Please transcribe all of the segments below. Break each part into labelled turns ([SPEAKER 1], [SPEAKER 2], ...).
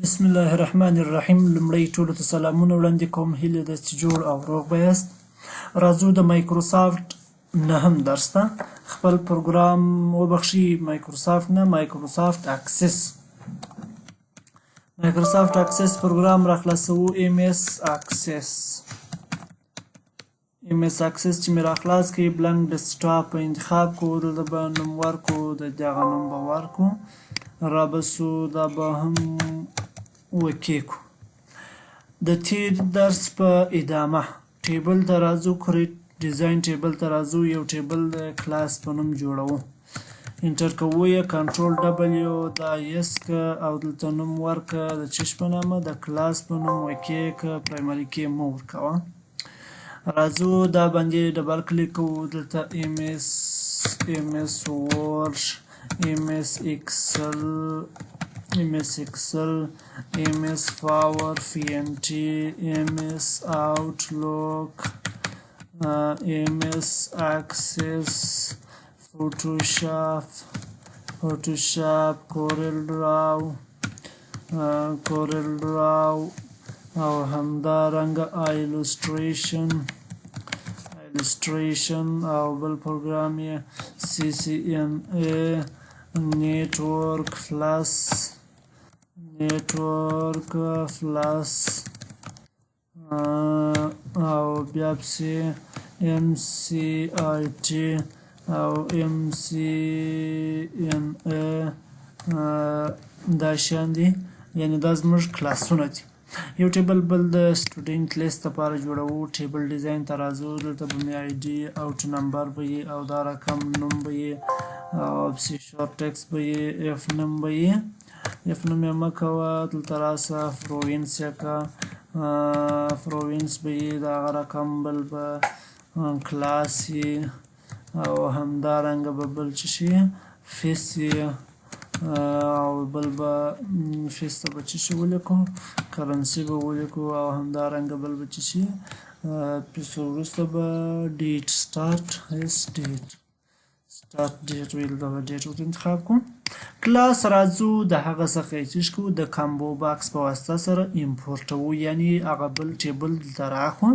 [SPEAKER 1] بسم الله الرحمن الرحیم. لومړی ټولو ته سلامونه وړاندې کوم، هیله ده چې جوړ او روغ به یاست. راځو د مایکروسافټ نهم درس ته. خپل پروګرام وبخښي، مایکروسافټ نه، مایکروسافټ اکسس. مایکروسافټ اکسس پروګرام را خلاصوو، ایم ایس اکسس. ایم ایس اکسس چې مې راخلاص کړي، بلنک ډیسکټاپ په انتخاب کو، دلته به نوم ورکو، د دغه نوم به ورکو، را به سو، دا به هم وکیکو. د تیر درس په ادامه ټیبل ته راځو، کریټ ډیزاین ټیبل ته راځو، یو ټیبل د کلاس په نوم جوړوو. انټر کوو یې، کنټرول ډبلیو، دا یس که او دلته نوم ورکه د چش په نامه، د کلاس په نوم وکې که، پرایمري کې مو ورکوه. راځو دا باندې ډبل کلیک کوو، دلته ایم ایس، ایم ایس ورډ، ایم ایس ایکسل، ایم ایس ایکسل، ایم ایس پاور پی ان ټي، ایم ایس آوټلوک، ایم ایس اکسس، فوټوشاپ، فوټوشاپ، کورل ډراو، کورل ډراو او همدارنګه ایلوسټریشن، ایلوسټریشن او بل پروګرام یې سی سی ان ای، نیټورک پلس، نیټورک پلس او بیا پسې ایم سی آی ټي او ایم سی ان ای. دا شیان دي، یعنی دا زموږ کلاسونه دي. یو ټیبل بل د سټوډنټ لیست لپاره جوړوو. ټیبل ډیزاین ته راځو، دلته به مې آی ډي اوټ نمبر به یې او دا رقم نوم به یې او پسې شارټ ټیکس به یې، اف نوم به یې، اف نوم یې مه کوه، دلته راسه پروینس یې که، پروینس به یې، دا هغه رقم بل به کلاس یې او همدارنګه به بل څه شي فیس یې او بل به فیس ته به څه شي ولیکو، کرنسي به ولیکو او همدارنګه بل به څه شي فیس، وروسته به ډیټ سټارټ، اس ډیټ سټارټ ډیټ ویل، دا به ډیټ ورته انتخاب کوم. کلاس راځو د هغه څخه یې چې کوو د کامبو باکس په واسطه سره امپورټوو، یعنی هغه بل ټیبل دلته راخو.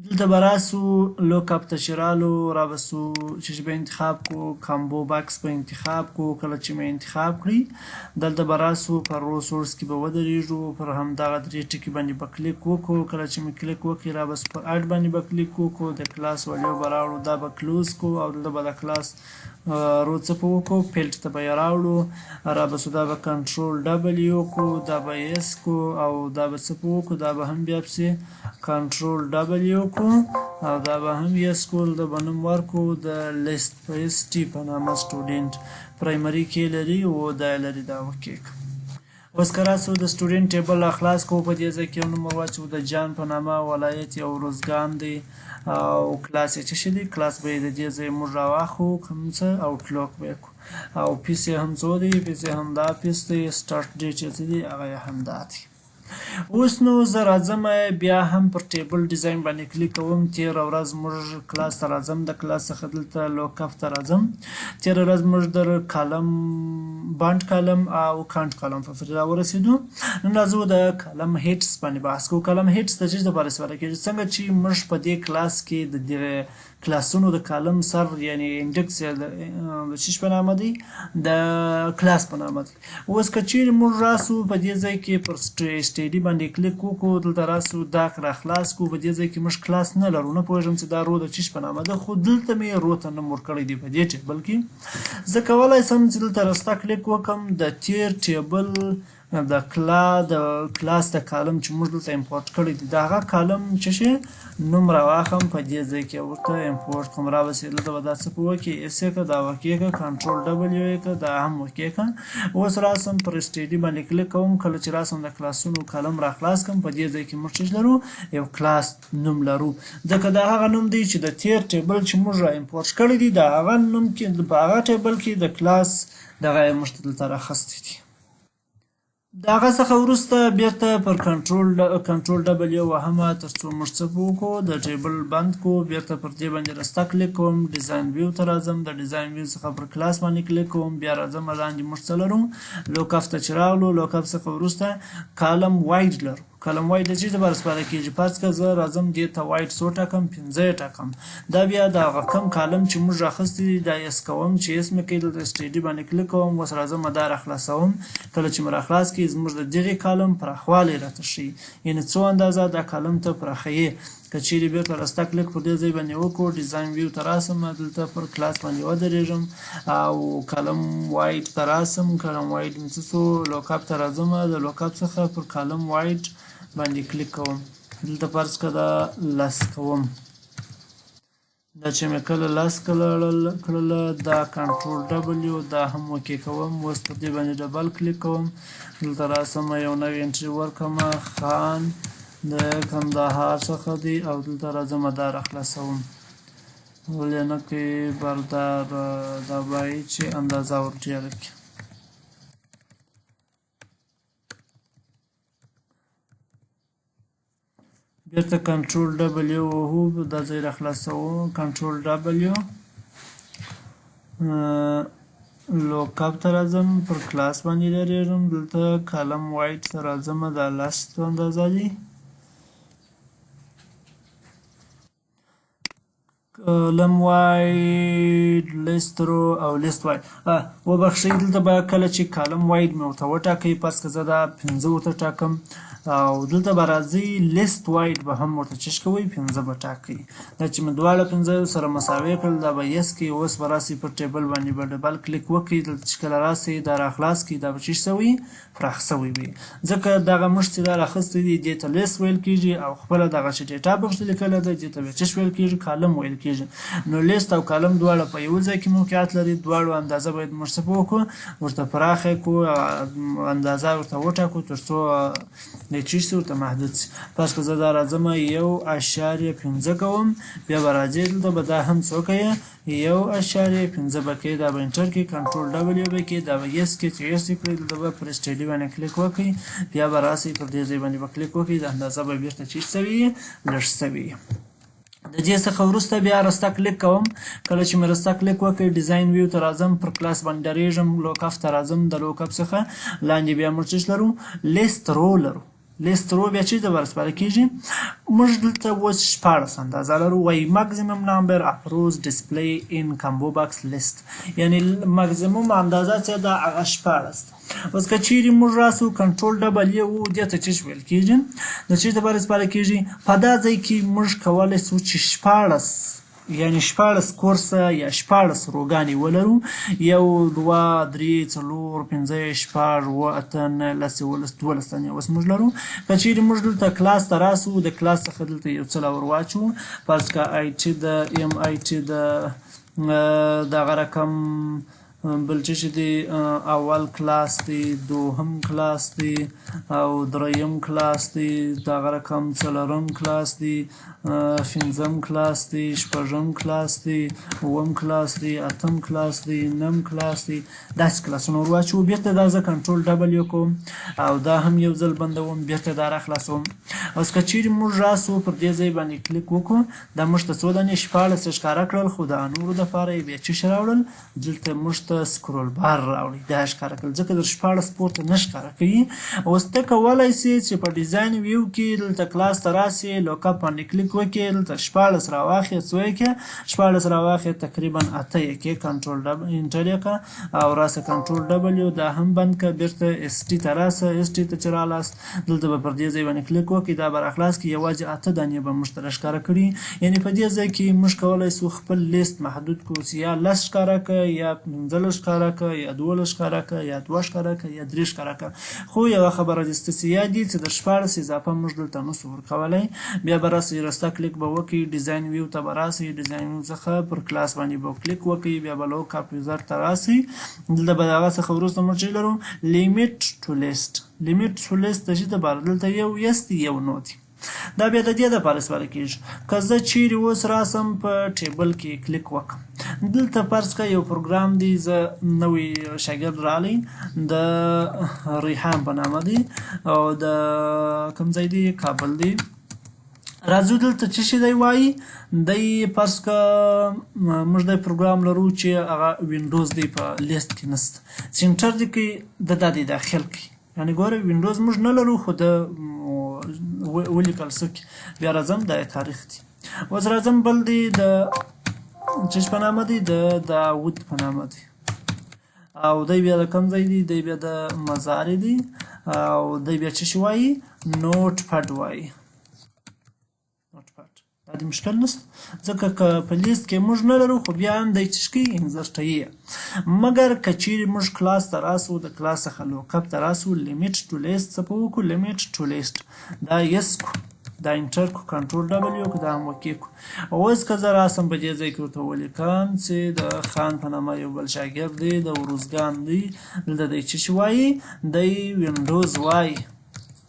[SPEAKER 1] دلته به راسو لوک اپ ته چې رالو، را به سو چې به انتخاب کو، کامبو باکس به انتخاب کو. کله چې مې انتخاب کړي، دلته به راسو پر رو سورس کې به ودرېږو، پر همدغه درې ټکي باندې به کلیک وکړو. کله چې مې کلیک وکړي، را به سو پر اډ باندې به کلیک وکړو، د کلاس ولیو به راوړو، دا به کلوز کو او دلته به د کلاس رو څه په وکړو، فیلډ ته به یې راوړو. را به سو دا به کنټرول ډبلیو کو، دا به یس کو او دا به څه په وکړو، دا به هم بیا پسې کنټرول ډبلیو کو او دا به هم یس کو. دلته به نوم ورکو د لیست په اس ټي په نامه، سټوډنټ پرایمري کې لري او دا لري، دا وکیک. اوس که راسو د سټوډنټ ټیبل را خلاص کوو، په دې ځای کې یو نوم ور واچوو د جان په نامه، ولایت یې ارزګان دی او کلاس یې څه شی دی، کلاس به یې د دې ځای موږ راواخلو کوم څه اوټلوک به یې کړو او فیس یې هم څو دی، فیس یې هم دا فیس دی، سټارټ ډیټ یې څه دی، هغه یې هم دا دی. اوس نو زه راځم بیا هم پر ټیبل ډیزاین باندې کلیک کوم. تېره ورځ موږ کلاس ته راځم، د کلاس څخه دلته لوک اپ ته راځم. تېره ورځ موږ در کالم باند کالم او کانټ کالم په پورې راورسېدو. نن راځو د کالم هیډس باندې بحث کوو. کالم هیډس د څه لپاره استفاده کېږي؟ څنګه چې موږ په دې کلاس کې د دې کلاسونو د کالم سر یعنی انډیکس د څه په نامه دی، د کلاس په نامه دی. اوس که چیرې موږ راسو په دې ځای کې پر سټیډي باندې کلیک وکړو، دلته راسو دا را خلاص کړو، په دې ځای کې موږ کلاس نه لرو، نه پوهېږم چې دا رو د څه په نامه ده، خو دلته مې رو ته نوم ورکړی دی. په دې ټیبل کې زه کولی شم چې دلته راسته کلیک وکړم، د تیر ټیبل د کلاس د کالم چې موږ دلته امپورټ کړی دی، د هغه کالم چې شي نوم راواخلم، په دې ځای کې ورته امپورټ کوم. را به سي دلته به دا څه په وکړي، اس یې که، دا وکې که، کنټرول ډبلیو یې که، دا هم وکې که. اوس راسم پر سټیډي باندې کلیک کوم. کله چې راسم د کلاسونو کالم را خلاص کړم، په دې ځای کې موږ څه لرو، یو کلاس نوم لرو، ځکه دا هغه نوم دی چې د تیر ټیبل چې موږ را امپورټ کړی دی، د هغه نوم کې په هغه ټیبل کې د کلاس دغه یې موږ ته دلته راخیستی دی. د هغه څخه وروسته بیرته پر کنټرول ډبلیو وهمه تر څو موږ څه وکړو، د table بند کو. بیرته پر دې باندې راسته کلیک کوم، design view ته راځم، د design view څخه پر کلاس باندې کلیک کوم، بیا راځم لاندې موږ څه لرو، lookup ته چې راغلو، lookup څخه وروسته column width لرو. column width د چیرته لپاره استفاده کیږي؟ فرض که زه راځم دې ته width څو ټاکم، 5 یې ټاکم. دا بیا د هغه کم column چې موږ راخیستي دي دا yes کوم، چې yes مې کوي دلته STD باندې کلیک کوم. اوس راځم دا راخلاصوم. کله چې مې راخلاص کړي زموږ د دغې column پراخوالی راته ښیي، یعنې څو اندازه دا column ته پراخوي. که چیرې بیرته راسته کلیک پر دې ځای باندې وکړو، design view ته راسم، دلته پر کلاس باندې ودرېږم او column width ته راسم. column width مې څه سو، lookup ته راځم، د lookup څخه پر column width باندې کلیک کوم. دلته فرض که دا 10 کوم، دا چې مې کله 10 کړله دا کنټرول ډبلیو دا هم okay کوم. اوس پر دې باندې double click کوم، دلته راسم یو نوی entry ورکړم، خان د کندهار څخه دی، او دلته راځم دا راخلاصوم. ولې نه کوي بردار، دا باید چې اندازه ور ډېره کړي. بیرته کنټرول ډبلیو وهو، دا ځای راخلاصوو، کنټرول ډبلیو lookup ته راځم، پر کلاس باندې درېږم، دلته column width ته راځم، دا 10 اندازه دی. column width list row او list width. وبخښئ، دلته به کله چې column width مې ورته وټاکئ، فرض که زه دا 5 ورته ټاکم، او دلته به راځئ list width به هم ورته چش کوئ، 5 به ټاکئ. دا چې مې دواړه 5 سره مساوي کړل، دا به yes کوي. اوس به راسئ پر table باندې به double click وکړئ، دلته چې کله راسئ دا راخلاص کړئ، دا به چش سوی، پراخ سوی وي. ځکه دغه موږ چې دا راخیستی دی دې ته لیست ویل کیږي، او خپله دغه چې data پکښې لیکلې ده دې ته بیا چش ویل کیږي، column ویل کیږي. نو لیست او column دواړه په یو ځای کې موقعیت لري، دواړو اندازه باید موږ څه وکړو، ورته پراخه کړو، اندازه ورته وټاکو تر څو د چیش ورته محدود شي. فرض که زه دا راځم 1.5 کوم، بیا به راځې دلته به دا هم څو کوي، 1.5 به کوي، دا به enter کړي، کنټرول ډبلیو به کړي، دا به yes کړي، چې yes یې کړي دلته به پر STD باندې کلیک وکړي، بیا به راسئ پر دې ځای باندې به کلیک وکړي، د اندازه به بیرته چیش سوي، لږ سوي. د دې څخه وروسته بیا راسته کلیک کوم. کله چې مې راسته کلیک وکړ، design view ته راځم، پر کلاس باندې درېږم، lookup ته راځم، د lookup څخه لاندې بیا موږ څه لرو، list row لرو. list row بیا چیرته ورسپارل کیږي؟ موږ دلته اوس 16 اندازه لرو. وایي maximum number of rows display in combo box list، یعنی ماکسیمم اندازه چې ده هغه 16 ده. اوس که چیرې موږ راسو کنټرول ډبلیو و دې ته چیش ویل کیږي، د چیرته لپاره استفاده کیږي؟ په دا ځای کې موږ کولی سو چې 16، یعنی 16 کورسه یا 16 row ګانې ولرو. 1، 2، 3، 4، 5، 6، 7، 8، 9، 10، 11، 12 دانې اوس موږ لرو. که چیرې موږ دلته کلاس ته راسو، د کلاس څخه دلته یو څه لا ور واچو، فرض که IT ده، MIT ده، دغه رقم بل څه چې دی، اول کلاس دی، دوهم کلاس دی، او دریم کلاس دی، دغه رقم څلورم کلاس دی، پنځم کلاس دی، شپږم کلاس دی، اووم کلاس دی، اتم کلاس دی، نهم کلاس دی، داسې کلاسونه ور واچوو. بیرته دا زه کنټرول ډبلیو کوم او دا هم یو ځل بندوم، بیرته دا راخلاصوم. اوس که چیرې موږ راسو پر دې ځای باندې کلیک وکړو، دا موږ ته څو دانې 16 یې ښکاره کړل، خو د نورو دپاره یې بیا څه شی راوړل، دلته موږ ته scroll bar راوړي، دا ښکاره کړل، ځکه در 16 پورته نه ښکاره کوي. اوس ته کولی سې چې په design view کې دلته کلاس ته راسې، lookup باندې کلیک وکړې، دلته 16 راواخلې، څو یې کړې؟ 16 راواخلې، تقریبا 8 یې کړې، کنټرول ډب enter یې کړه او راسه کنټرول ډبلیو دا هم بند کړه، بیرته ST ته راسه. ST ته چې رالاست دلته به پر دې ځای باندې کلیک وکړې، دا به راخلاص کړي، یوازې 8 دانې به موږ ته راښکاره کړي. یعنې په دې ځای کې موږ کولی سو خپل لیست محدود کړو، چې یا 10 ښکاره کړه، یا 15 ښکاره کړه، یا 12 ښکاره کړه، یا 2 ښکاره کړه، یا 3 ښکاره کړه. خو یوه خبره دې ستاسې یاد دي چې د 16 اضافه موږ دلته نه سو ورکولی. بیا به راسئ راسته کلیک به وکړئ، design view ته به راسئ، design view څخه پر کلاس باندې به کلیک وکړئ، بیا به lookup wizard ته راسئ، دلته به د هغه څخه وروسته موږ چې لرو limit to list. limit to list د څه دپاره؟ دلته یو yes دی یو no دی. دا بیا د دې دپاره استفاده کیږي که زه چیرې اوس راسم په table کې کلیک وکړم، دلته فرض که یو پروګرام دی، زه نوی شاګرد رالی د ریحان په نامه دی او د کوم ځای دی، کابل دی. راځو دلته څه شی دی وایي دی. فرض که موږ د پروګرام لرو چې هغه وینډوز دی، په لیست کې نشته، چې enter دی کوي د دا دی داخل کوي. یعنی ګوره وینډوز موږ نه لرو خو د ولیکل سو کې. بیا راځم دا تاریخ دی. اوس راځم بل دی د چش په نامه دی، د داود په نامه دی او دی بیا د کوم ځای دی، دی بیا د مزار دی او دی بیا څه شي وایي، Notepad وایي، Notepad. دا د مشکل نشته ځکه که په لیست کې موږ نه لرو خو بیا هم دی څه کوي، insert یې. مګر که چیرې موږ کلاس ته راسو، د کلاس څخه lookup ته راسو، limit to list څه په وکړو، limit to list دا yes کو، دا enter کو، control W کو، دا هم okay کو. اوس که زه راسم په دې ځای کې ورته ولیکم چې د خان په نامه یو بل شاګرد دی، د اروزګان دی، دلته دی څه شي وایي، دی وینډوز وایي.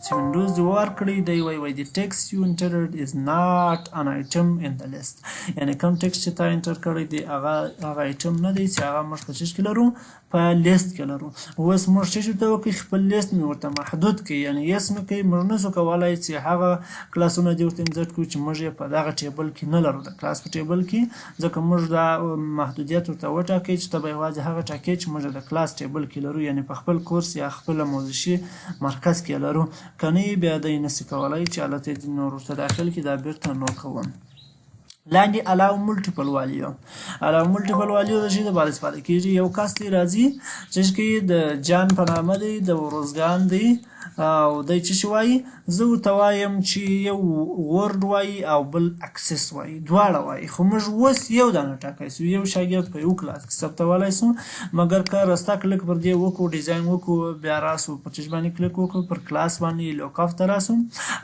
[SPEAKER 1] چې وینډوز دی ورکړی دی وایي وایي the text you entered is not an item in the list. یعنی کوم text چې تا enter کړی دی هغه ایټم نه دی چې هغه موږ په څه کې لرو، په لیست کې لرو. اوس موږ څه ورته وکړي، خپل لیست مې ورته محدود کړي، یعنی yes مې کوي. موږ نشو کولی چې هغه کلاسونه دې ورته insert کړو چې موږ یې په دغه table کې نه لرو، د کلاس په table کې، ځکه موږ دا محدودیت ورته وټاکي چې ته به یوازې هغه ټاکې چې موږ د کلاس table کې لرو، یعنی په خپل کورس یا خپل آموزشي مرکز کې لرو. که نه بیا دی نشي کولی چې هلته دې نور ورته داخل کړي. دا بیرته no کوم. لاندې allow multiple value، allow multiple value د شي دپاره استفاده کېږي. یو کس دی راځي چې کې د جان په نامه دی، د اروزګان دی او دی څه شي وایي، زه ورته وایم چې یو Word وایي او بل Access وایي، دواړه وایي، خو موږ اوس یو دانه ټاکی سو، یو شاګرد په یو کلاس کې ثبتولی سو. مګر که راسته کلیک پر دې وکړو، design وکړو، بیا راسو پر چش باندې کلیک وکړو، پر کلاس باندې lookup ته راسو،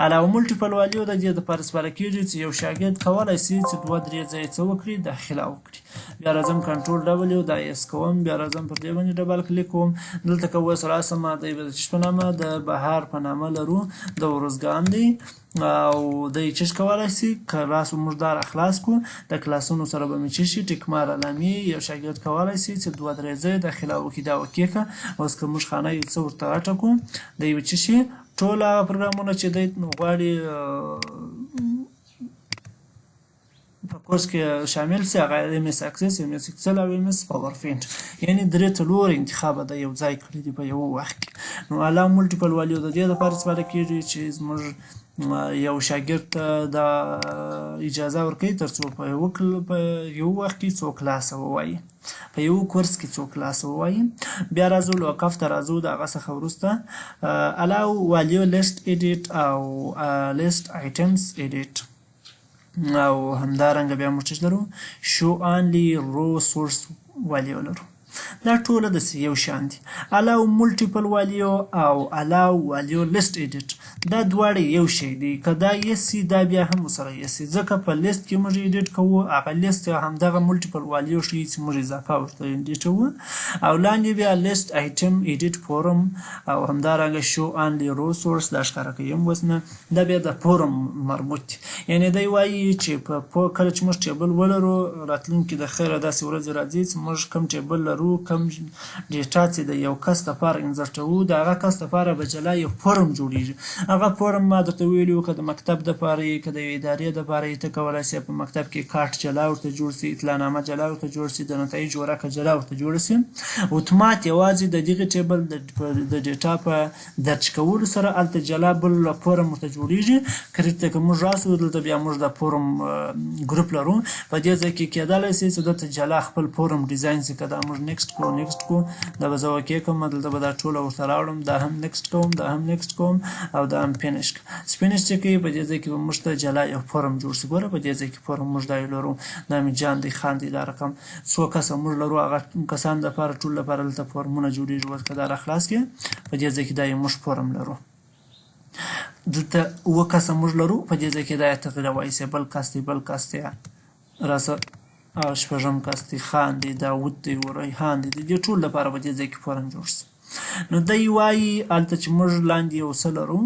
[SPEAKER 1] allow multiple value د دې دپاره استفاده کېږي چې یو شاګرد کولی سي چې دوه درې ځایه څه وکړي، داخله وکړي. بیا راځم control W دا yes کوم، بیا راځم پر دې باندې double click کوم. دلته که اوس راسم دی به د چش په نامه، د بهار په نامه لرو، د ارزګان دی او دی چش کولی سي که راسو موږ دا راخلاص کړو، د کلاسونو سره به مې چه شي، tick مار علامې. یو شاګرد کولی سي چې دوه درې ځایه داخله وکړي. دا okay که اوس که موږ خانه یو څه ورته غټه کړو، دی به چه شي، ټول هغه پروګرامونه چې دی غواړي په کورس کې شامل سي، هغه MS Access، MS Excel او MS PowerPoint، یعنی درې څلور انتخابه د یو ځای کړي دي په یو وخت کې. نو allow multiple value د دې لپاره استفاده کېږي چې زموږ یو شاګرد ته دا اجازه ورکوي تر څو په یو وخت کې څو کلاسه ووایي، په یو کورس کې څو کلاسه ووایي. بیا راځو lookup ته راځو، د هغه څخه وروسته allow value list edit او list items edit او همدارنګه بیا موږ څه لرو، show only row source value لرو. دا ټوله داسې یو شان دي. allow multiple value او allow value list edit دا دواړه یو شی دي. که دا yes سي دا بیا هم ورسره yes سي، ځکه په لیست کې موږ edit کوو، هغه لیست همدغه multiple value ښیي چې موږ اضافه ورته edit کوو. او لاندې بیا list item edit form او همدارنګه show only row source دا ښکاره کوي هم اوس نه، دا بیا د form مربوط دی. یعنی دی وایي چې کله چې موږ table ولرو، راتلونکي د خیره داسې ورځې راځي چې موږ کوم table لرو، کوم data چې د یو کس لپاره insert وو، د هغه کس لپاره به جلا یو form جوړیږي. هغه form ما درته ویلي وو، که د مکتب دپاره یې، که د یوې ادارې دپاره یې، ته کولی شې په مکتب کې کارت جلا ورته جوړ سي، اطلاعنامه جلا ورته جوړ سي، د نتایجو ورقه جلا ورته جوړه سي. اتومات یوازې د دغې table د data په درج کولو سره هلته جلا بل form ورته جوړیږي. create ته که موږ راسو، دلته بیا موږ د form group لرو، په دې ځای کې کېدلی سي چې دلته جلا خپل form design سي. که دا موږ next کو، next کو، دا به زه okay کوم، دلته به دا ټوله ورته راوړم، دا هم next کوم، دا هم next کوم او دا هم finish کوم. finish چې کوي په دې ځای کې به موږ ته جلا یو form جوړ سي. ګوره په دې ځای کې form موږ دا یو لرو، دا مې جان دی، خان دی، دا رقم څو کسه موږ لرو، هغه کسان دپاره ټول لپاره دلته فورمونه جوړیږي. اوس که دا راخلاص کړي په دې ځای کې دا یو موږ form لرو، دلته اووه کسه موږ لرو، په دې ځای کې دا یې تغییروای سي، بل کس دی، بل کس دی، راسه شپږم کس دی، خان دی، داود دی، ریحان دی، د دې ټول لپاره په دې ځای کې form جوړ سي. نو دی وایي هلته چې موږ لاندې یو څه لرو،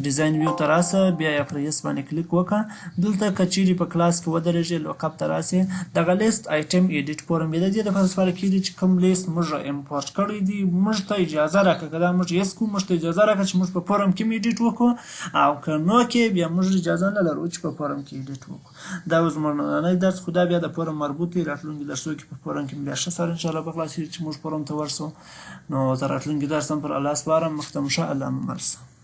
[SPEAKER 1] design view ته راسه، بیا یې پر yes باندې کلیک وکړه. دلته که چیرې په کلاس کې ودرېږې، lookup ته راسې، دغه list item edit form بیا د دې لپاره استفاده کېږي چې کوم لیست موږ import کړی دی، موږ ته اجازه راکړه. که دا موږ yes کوو، موږ ته اجازه راکړه چې موږ په form کې edit وکړو، او که no کې بیا موږ اجازه نه لرو چې په form کې edit وکړو. دا اوس زموږ نننی درس، خو دا بیا د form مربوط دی. راتلونکي درسو کې په form کې بیا ښه سره انشاءالله به خلاصېږي چې موږ form ته ورسو. نو تر راتلونکي درس هم پر الله سپارم. مخته مو ښه، الله مو مل شه.